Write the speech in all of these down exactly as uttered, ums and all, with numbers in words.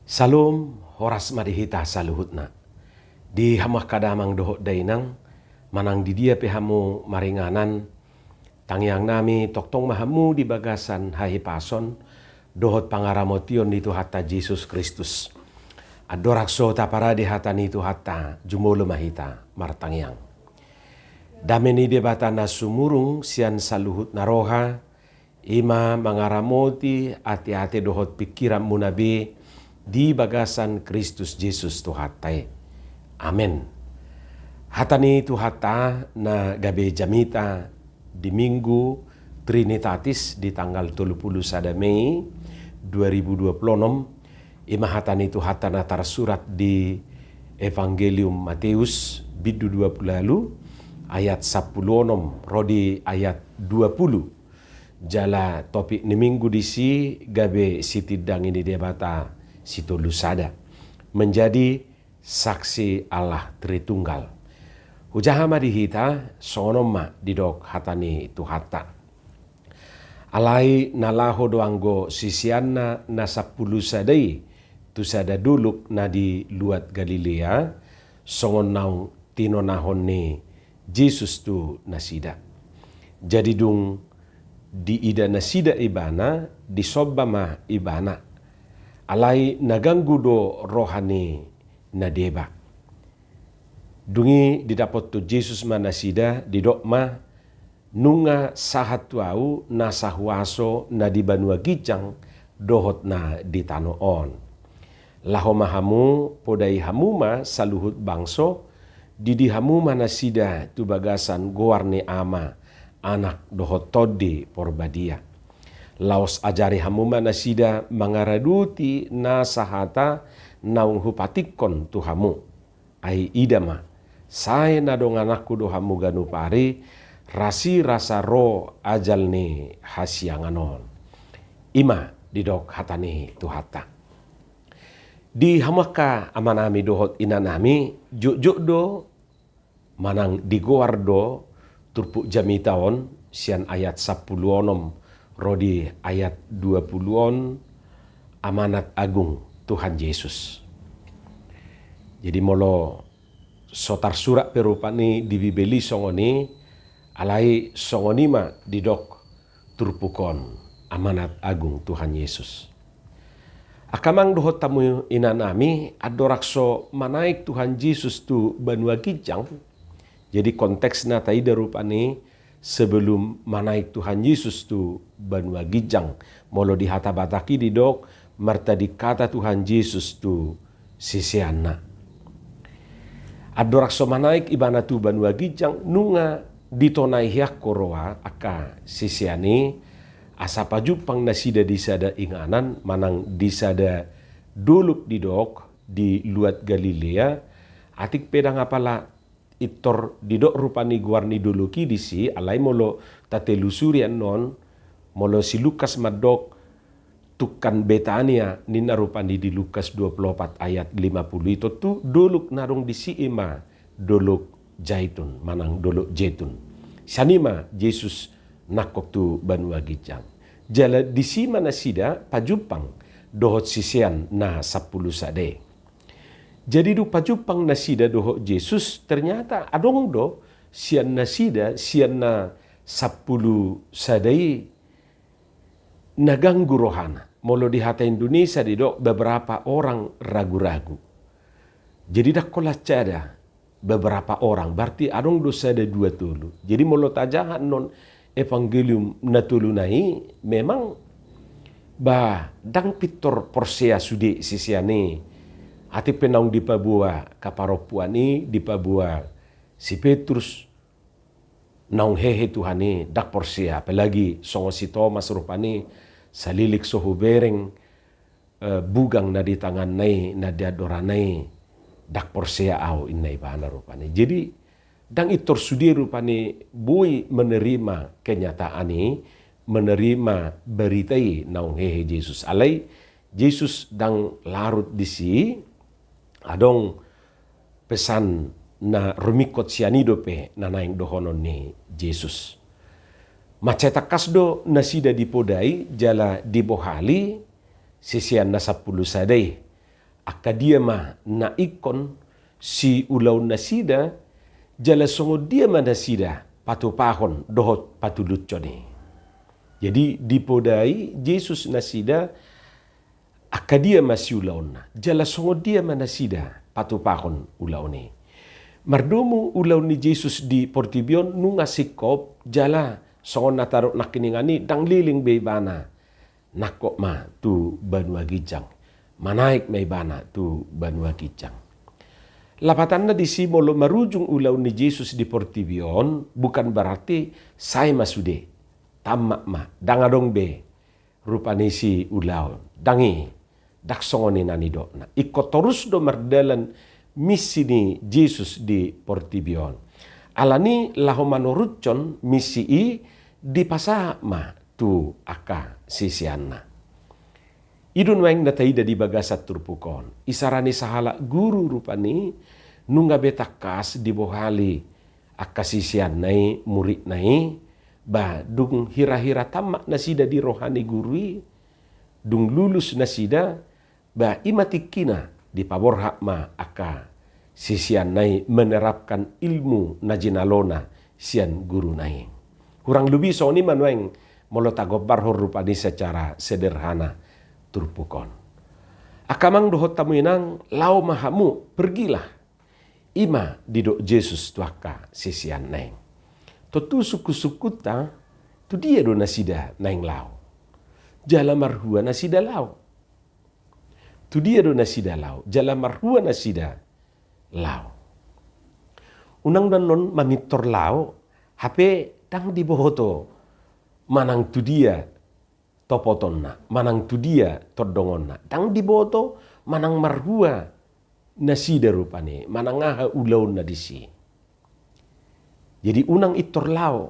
Salom, horas ma di hita saluhutna. Di hamu angka damang dohot dainang, manang di dia pe hamu maringanan, tangiangnami tongtong ma hamu di bagasan hahipason dohot pangaramotion ni Tuhanta Jesus Kristus. Andorang so taparade hata ni Tuhanta, jumolo ma hita martangiang. Dame ni Debata na sumurung sian saluhut na roha, i ma mangaramoti ateate dohot pingkiranmuna be di bagasan Kristus Jesus Tuhanta i. Amen. Hata ni Tuhanta na gabe jamita di Minggu Trinitatis di tanggal tolu pulu sada Mei dua ribu dua pulu onom, i ma hata ni Tuhanta na tarsurat di Evangelium Mateus bindu dua pulu ualu ayat sampulu onom ro di ayat dua pulu. Jala topik ni Minggu disi gabe sitindangi ni Debata sitolu sada. Menjadi saksi Allah Tritunggal. Hujaha ma di hita, songon on ma didok hata ni Tuhanta. Alai na laho do anggo siseanna na sampulu sada i tu sada dolok na di luat Galilea, songon naung tinonahon ni Jesus tu nasida. Jadi dung diida nasida Ibana, disomba ma Ibana. Alai na ganggu do roha ni na deba. Dung i didapothon Jesus ma nasida, didok ma, "Nunga sahat tu Ahu nasa huaso na di banua ginjang dohot na di tano on. Laho ma hamu, podai hamu ma saluhut bangso, didi hamu ma nasida tu bagasan goar ni Ama, Anak dohot Tondi Porbadia. Laos ajari hamu ma nasida mangaradoti nasa hata naung Hupatikkon tu hamu. Ai ida ma, sae na dongananku do hamu ganup ari, rasirasa ro ajal ni hasiangan on." I ma didok hata ni Tuhanta. Di hamu angka amanami dohot inanami, jotjot do manang digoar do turpuk jamita on sian ayat sampulu onom ro di ayat dua pulu on, amanat agung Tuhan Jesus. Jadi molo so tarsurat pe rupani di Bibel i songon i, alai songon i ma didok turpuk on, amanat agung Tuhan Yesus. Angka amang dohot hamu inanami, andorang so manaek Tuhan Jesus tu banua ginjang. Jadi konteksna taida rupani sebelum manaek Tuhan Jesus tu banua ginjang. Molo di hata Batak i didok martadingkata Tuhan Jesus tu siseanna. Andorang so manaek Ibana tu banua ginjang, nunga ditonaihiangkon roha angka sisean i, asa pajumpang nasida di sada inganan manang di sada dolok didok di luat Galilea. Atik pe ndang apala pintor didok rupani goar ni dolok i disi, alai molo tatelusuri annon, molo si Lukas mandok tungkan Betania ninna rupani di Lukas dua pulu opat ayat lima pulu i, tontu dolok na adong disi i ma Dolok Zaitun manang Dolok Jetun. Sian i ma Jesus nangkok tu banua ginjang. Jala disi ma nasida pajumpang dohot sisean na sampulu sada i. Jadi dung pajumpang nasida dohot Jesus, ternyata adong do sian nasida, sian na sampulu sada i, na ganggu rohana. Molo di hata Indonesia didok beberapa orang ragu-ragu. Jadi ndang holan sada, beberapa orang, berarti adong do sada dua tolu. Jadi molo tajaha annon Evangelium na tolu na i, memang ba ndang pintor porsea sude sisean i. Atik pe naung dipaboa kaparompuan i, dipaboa si Petrus, naung hehe Tuhan i, ndang porsea, apalagi songon si Tomas rupani, salilik so hubereng, eh, bugang na di tanganna i, na di andorana i, ndang porsea ahu, inna ibana rupani. Jadi, ndang pintor sude rupani boi menerima kenyataan i, menerima berita i naung hehe Jesus. Alai Jesus ndang larut disi, adong pesan na rumingkot sian i dope na naeng dohonon ni Jesus. Mansai tangkas do nasida dipodai jala dibohali sisean na sampulu sada i. angka dia ma na ingkon siulaonnasida, jala songon dia ma nasida patupahon dohot patulushon i. Jadi dipodai Jesus nasida angka dia ma siulaonna, jala songon dia ma nasida patupahon ulaon i. Mardomu ulaon ni Jesus di portibi on nunga singkop, jala songon na tadok nangkiningan i, ndang leleng be ibana nangkok ma tu banua ginjang, manaek ma ibana tu banua ginjang. Lapatanna disi, molo marujung ulaon ni Jesus di portibi on, bukan berarti sae ma sude, tammat ma, ndang adong be rupani siulaon. Ndang i, ndang songon i na nidokna. Ingkon torus do mardalan misi ni Jesus di portibi on. Alani laho manorushon misi i, dipasahat ma tu angka siseanna. I do nuaeng na taida di bagasan turpuk on. Isarani sahalak guru rupani, nunga be tangkas dibohali angka siseanna i, muridna i, ba dung hira-hira tammat nasida di roha ni guru i, dung lulus nasida, ba i ma tingkina dipaborhat ma angka siseanna i menerapkan ilmu na jinalona sian guruna i. Hurang lobi songon i ma nuaeng molo tagombarhon rupani secara sederhana turpuk on. Angka amang dohot hamu inang, laho ma hamu, pergilah. I ma didok Jesus tu angka siseanna i. Tontu sungkun-sungkunta, tu dia do nasida naeng laho? Jala marhua nasida laho? Tu dia do nasida laho, jala marhua nasida laho? Unang do annon mamintor laho, hape ndang diboto manang tu dia topotonna, manang tu dia tondongonna, ndang diboto manang marhua nasida rupani, manang aha ulaonna disi. Jadi unang intor laho,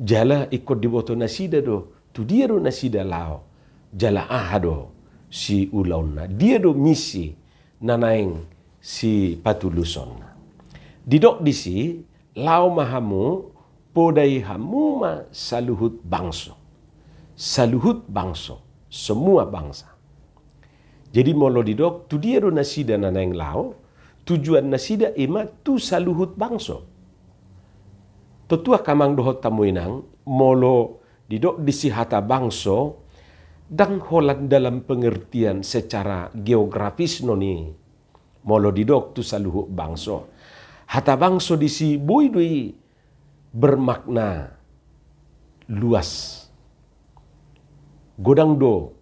jala ingkon diboto nasida do tu dia do nasida laho, jala aha do siulaonna, dia do misi na naeng sipatulusonna. Didok disi, laho ma hamu, podai hamu ma saluhut bangso. Saluhut bangso, semua bangsa. Jadi molo didok tu dia do nasida na naeng laho, tujuan nasida i ma tu saluhut bangso. Tontu angka amang dohot hamu inang, molo didok disi hata bangso, ndang holan dalam pengertian secara geografis annon i. Molo didok tu saluhut bangso, hata bangso disi boi do i bermakna luas. Godang do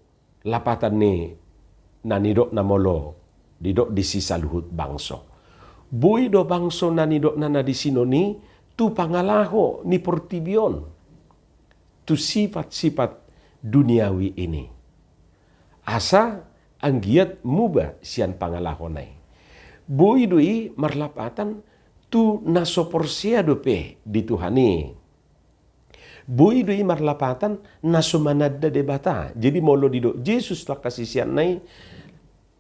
lapatan ni na nidokna molo didok disi saluhut bangso. Boi do bangso na nidokna na disi annon i tu pangalaho ni portibi on, tu sifat-sifat duniawi ini, asa anggiat muba sian pangalahona i. Boi do i marlapatan tu na so porsea dope di Tuhan i. Boi do i marlapatan na so mananda Debata. Jadi molo didok Jesus tu angka siseanna i,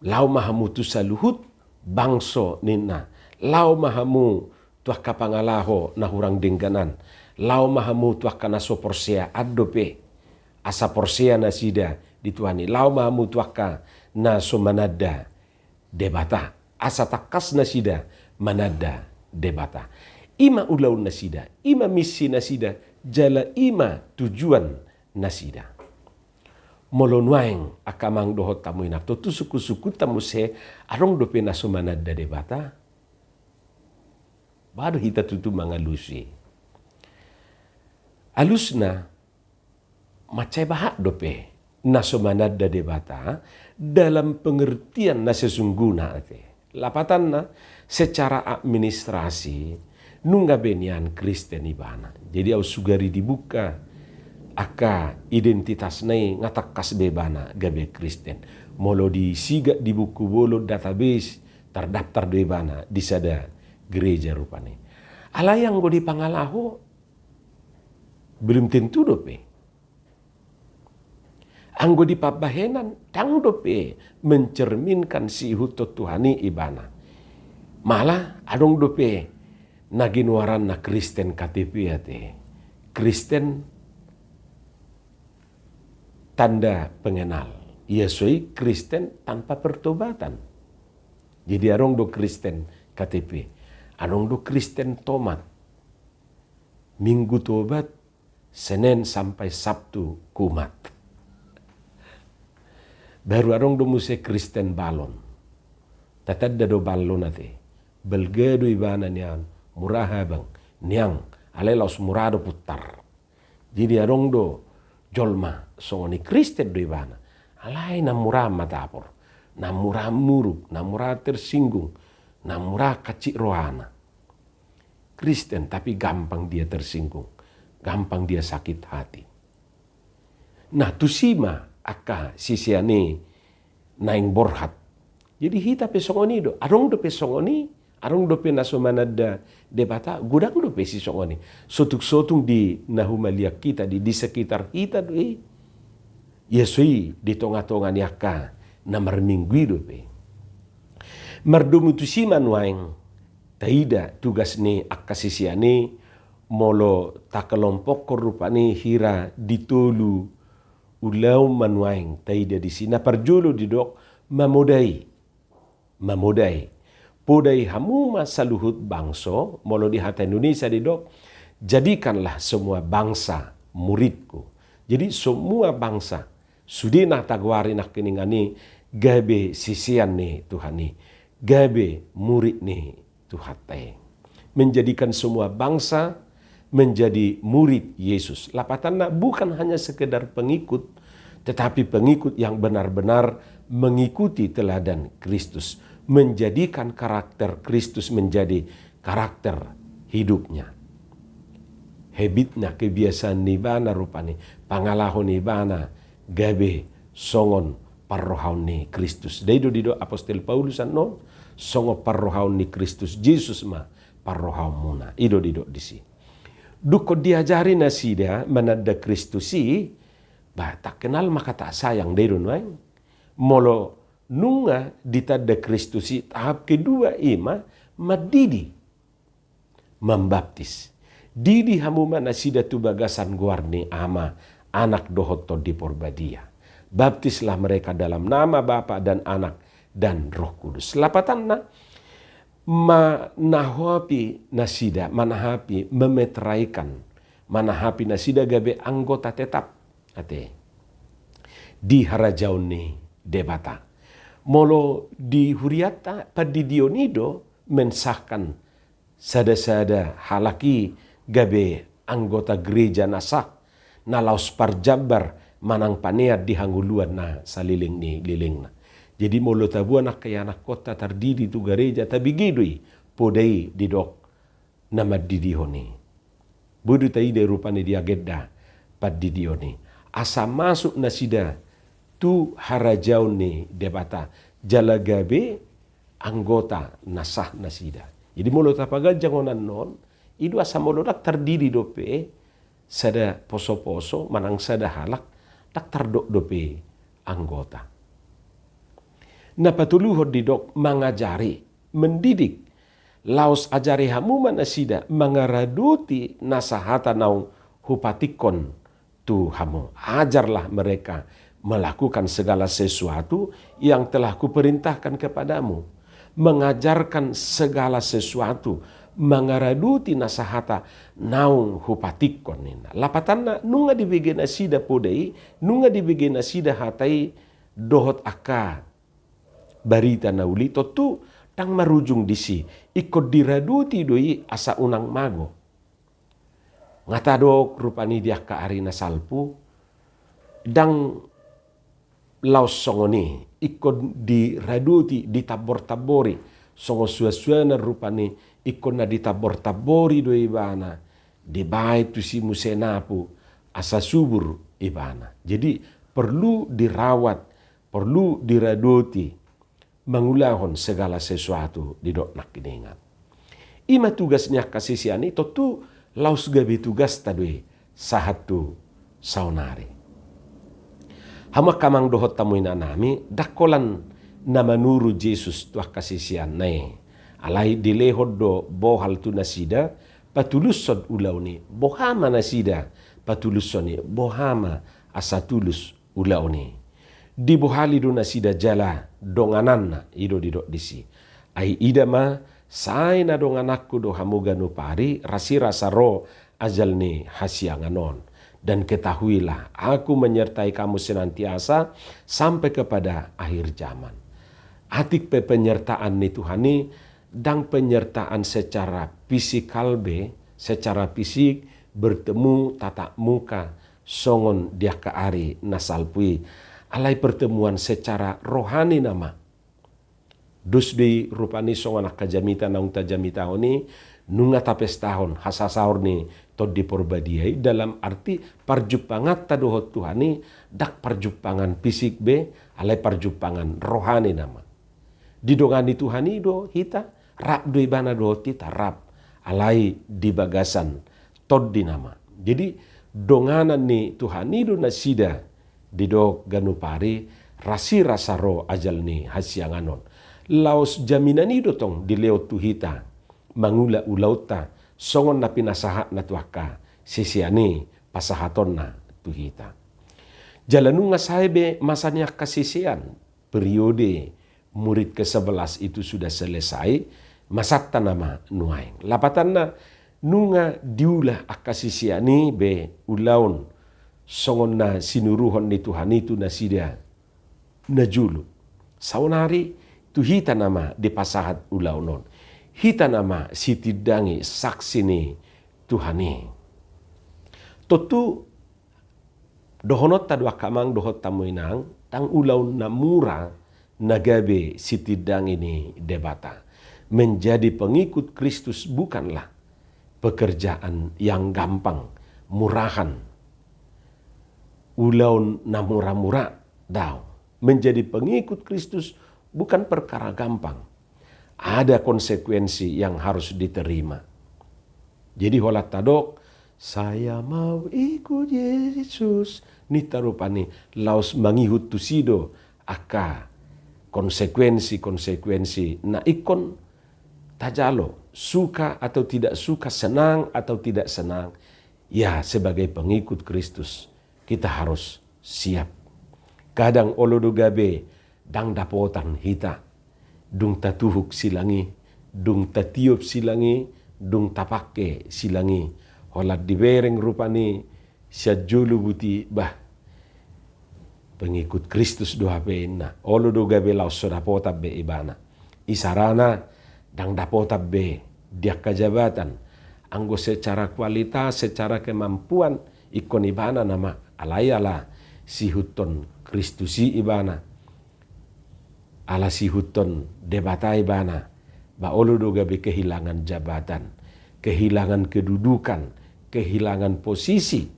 laho ma hamu tu saluhut bangso ninna. Laho ma hamu tu angka pangalaho na hurang denggan an. Laho ma hamu tu angka na so porseaan dope, asa porsea nasida di Tuhan i. Laho ma hamu tu angka na so mananda Debata, asa tangkas nasida mananda Debata. I ma ulaon nasida, i ma misi nasida, jala i ma tujuan nasida. Molo nuaeng angka amang dohot hamu inang, tontu sungkun-sungkunta muse, adong dope na so mananda Debata? Baru hita tutu mangalusi. Alusna, mansai bahat dope na so mananda Debata dalam pengertian na sesungguhna, ate. Lapatanna, secara administrasi nunga be nian Kristen ibana. Jadi aut sugari dibuka angka identitasna i, nga tangkas be ibana gabe Kristen. Molo disigat di buku bolon, database, tardaftar do ibana di sada gereja rupani. Alai anggo di pangalaho, belum tentu dope. Anggo di pambahenan, ndang dope mencerminkan siihuthon Tuhan i ibana. Malah adong dope na ginoaranna Kristen K T P, ate. Kristen tanda pengenal. Ia so i Kristen tanpa pertobatan. Jadi adong do Kristen K T P, adong do Kristen tomat. Minggu Tobat, Senen sampai Sabtu kumat. Baru adong do muse Kristen balon. Tatanda do balon ate. Balga do ibana nian, mura habang, niang, alai laos mura do puntar. Jadi adong do jolma songon i, Kristen do ibana. Alai na mura matapor, na mura muruk, na mura tersinggung, na mura kancit rohana. Kristen, tapi gampang dia tersinggung, gampang dia sakit hati. Nah, tusi ma angka sisean i naeng borhat. Jadi hita pe songon i do, adong dope songon i, adong dope na so mananda Debata, godang dope sisongon i. Sotung-sotung di na humaliang hita, di, di sekitar hita do i. Ia so i di tonga-tonga ni angka na marminggu i dope. Mardomu tusi ma nuaeng taida tugas ni angka sisean i, molo takelompokkon rupani hira di tolu ulaon ma nuaeng taida disi. Na parjolo didok mamodai. Mamodai. Podai hamu ma saluhut bangso, molo di hata Indonesia didok, jadikanlah semua bangsa muridku. Jadi semua bangsa, sude na tagoari nangkiningan i gabe sisean ni Tuhan i, gabe murid ni Tuhanta i. Menjadikan semua bangsa menjadi murid Yesus. Lapatanna bukan hanya sekedar pengikut, tetapi pengikut yang benar-benar mengikuti teladan Kristus. Menjadikan karakter Kristus menjadi karakter hidupnya. Habitna, kebiasaan ni ibana rupani, pangalaho ni ibana gabe songon parrohaon ni Kristus. Dai do didok apostel Paulus annon, songon parrohaon ni Kristus Jesus ma parrohaonmuna. I do didok disi. Dungkon diajari nasida mananda Kristus i, bah, tak kenal maka tak sayang, dai do nuaeng. Molo nunga ditanda Kristus i, tahap kedua i ma mandidi. Mambaptis. Didi hamu ma nasida tu bagasan goar ni Ama, Anak dohot Tondi Porbadia. Baptislah mereka dalam nama Bapa dan Anak dan Roh Kudus. Lapatanna, manahapi nasida, manahapi, memetraikan, manahapi nasida gabe anggota tetap, ate, di harajaon ni Debata. Molo di hurianta, pandidion i do mensahkan sada-sada halak i gabe anggota gereja na sah, na laos parjambar manang panean di hangoluan na saleleng ni lelengna. Jadi molo taboan angka ianakhonta tardidi tu gareja, tabege do i, poda i didok na mandidihon i. Boi do taida rupani di agenda pandidion i, asa masuk nasida tu harajaon ni Debata, jala gabe anggota na sah nasida. Jadi molo tapaganjang on annon, i do asa molo ndang tardidi dope sada poso-poso manang sada halak, ndang tardok dope anggota. Na patoluhon didok mangajari, mendidik. Laos ajari hamu ma nasida mangaradoti nasa hata naung hupatingkon tu hamu. Ajarlah mereka melakukan segala sesuatu yang telah kuperintahkan kepadamu. Mengajarkan segala sesuatu, mangaradoti nasa hata naung hupatingkon, ninna. Lapatanna, nunga dibege nasida poda i, nunga dibege nasida hata i dohot angka barita na uli, tontu ndang marujung disi, ingkon diradoti do i asa unang mago. Nga tadok rupani di angka ari na salpu, ndang laos songon i, ingkon diradoti, ditambor-tambori, songon sua-suana rupani, ingkon na ditambor-tambori do ibana, dibaen tusi muse napu, asa subur ibana. Jadi perlu dirawat, perlu diradoti, mangulahon segala sesuatu, didok nangkiningan. I ma tugas ni angka sisean i, tontu laos gabe tugasta do i sahat tu saonari. Hamu angka amang dohot hamu inanami, ndang holan na manuru Jesus tu angka siseanna i. Alai dilehon do bohal tu nasida, patulushon ulaon i. Boha ma nasida patulushon i, boha ma asa tulus ulaon i. Dibohali do nasida jala dongananna, i do didok disi. Ai ida ma, sai na dongananku do hamu ganup ari, rasirasa ro ajal ni hasiangan on. Dan ketahuilah, Aku menyertai kamu senantiasa sampai kepada akhir zaman. Atik pe penyertaan ni Tuhan i, ndang penyertaan secara fisikal be, secara fisik, bertemu tatap muka, songon di angka ari na salpu i. Alai pertemuan secara rohani nama. Dos do i rupani songon angka jamita naung tajamitahon i, nunga tapestahon hasasaor ni Tondi Porbadia i, dalam arti parjumpanganta dohot Tuhan i, ndang parjumpangan fisik be, alai parjumpangan rohani nama. Didongani Tuhan i do hita, rap do Ibana dohot hita, rap. Alai di bagasan Tondi nama. Jadi, donganan ni Tuhan i do nasida, didok ganup ari, rasirasa ro ajal ni hasiangan on. Laos jaminan i do tong dilehon tu hita, mangula ulaonta, songon na pinasahatna tu angka sisean i pasahatonna tu hita. Jala nunga sae be masa ni angka sisean, periode murid kesebelas itu sudah selesai, masanta nama nuaeng. Lapatanna, nunga diula angka sisean i be ulaon songon na sinuruhon ni Tuhan i tu nasida na jolo. Saonari tu hita nama dipasahat ulaon on. Hita nama sitindangi saksi ni Tuhan i. Tontu dohononta do angka amang dohot hamu inang, ndang ulaon na mura na gabe sitindangi ni Debata. Menjadi pengikut Kristus bukanlah pekerjaan yang gampang, murahan, ulaon na mura-mura, daong. Menjadi pengikut Kristus bukan perkara gampang. Ada konsekuensi yang harus diterima. Jadi holan tadok, "Saya mau ikut Yesus," ninta rupani, laos mangihut tusi do angka konsekuensi-konsekuensi na ingkon tajalo, suka atau tidak suka, senang atau tidak senang. Ya, sebagai pengikut Kristus, kita harus siap. Kadang olo do gabe ndang dapotan hita. Dung tatuhuk silang i, dung tatiop silang i, dung tapangke silang i. Holan dibereng rupani sian jolo buti, bah, pengikut Kristus do hape inna. Olo do gabe laos so dapotan be ibana. Isarana, ndang dapotan be di angka jabatan. Anggo secara kualitas, secara kemampuan, ingkon ibana nama, alai ala siihuthon Kristus i ibana. Ala siihuthon Debata ibana. Ba olo do gabe kehilangan jabatan, kehilangan kedudukan, kehilangan posisi.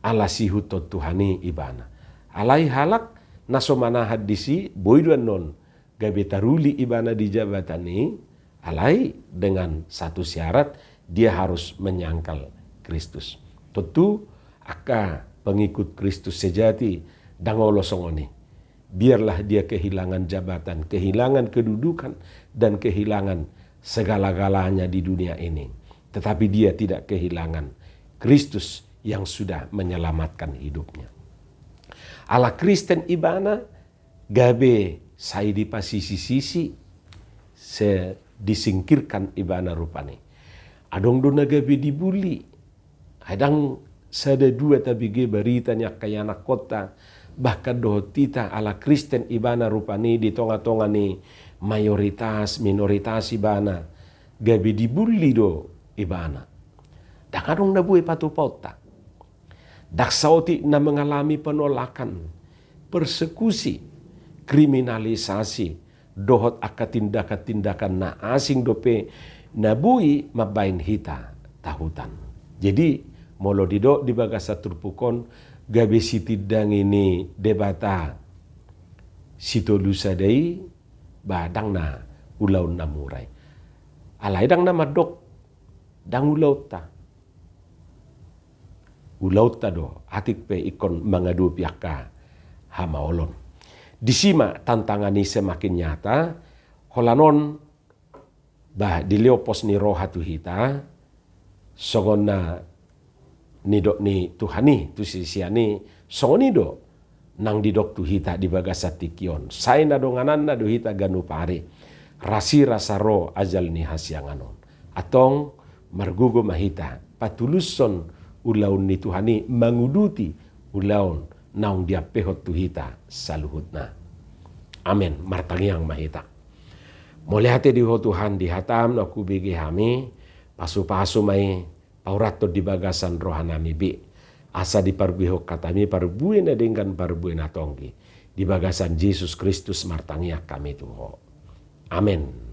Ala siihuthon Tuhan i ibana. Alai halak na so manahan disi, boi do annon gabe taruli ibana di jabatan i, alai dengan satu syarat, dia harus menyangkal Kristus. Tontu, angka pengikut Kristus sejati, ndang olo songon i. Biarlah dia kehilangan jabatan, kehilangan kedudukan, dan kehilangan segala-galanya di dunia ini. Tetapi dia tidak kehilangan Kristus yang sudah menyelamatkan hidupnya. Ala Kristen ibana, gabe sai dipasisi-sisi, se-, disingkirkan ibana rupani. Adong do na gabe dibully. Ai ndang sada dua tabege barita ni angka ianakhonta, bahkan dohot hita ala Kristen ibana rupani di tonga-tonga ni mayoritas, minoritas ibana. Gabe dibully do ibana. Ndang adong na boi patupaonta. Ndang saotik na mengalami penolakan, persekusi, kriminalisasi, dohot angka tindakan-tindakan na asing dope na boi mambaen hita tahutan. Jadi, molo didok di bagasan turpuk on, gabe sitindangi ni Debata Sitolusada i, ba ndang na ulaon na mura i. Alai ndang na mandok ndang ulaonta. Ulaonta do, atik pe ingkon mangadopi angka hamaolon. Disi ma tantangan i semakin nyata, holan on, bah, dilehon pos ni roha tu hita, songon na nidok ni Tuhan i tu sisean i, songon i do. nang didok tu hita di bagasan tingki on. Sai na dongananna do hita ganup ari, rasirasa ro ajal ni hasiangan on. Antong margogo ma hita patulushon ulaon ni Tuhan i, manguduti ulaon naung diampehon tu hita saluhutna. Amen. Martangiang ma hita. Mauliate di Ho Tuhan di hataM naung hubege hami, pasupasu ma i, paurathon di bagasan rohanami be, asa diparbuehon hataMi parbue na denggan parbue na tonggi. Di bagasan Jesus Kristus martangiang hami tu Ho. Amen.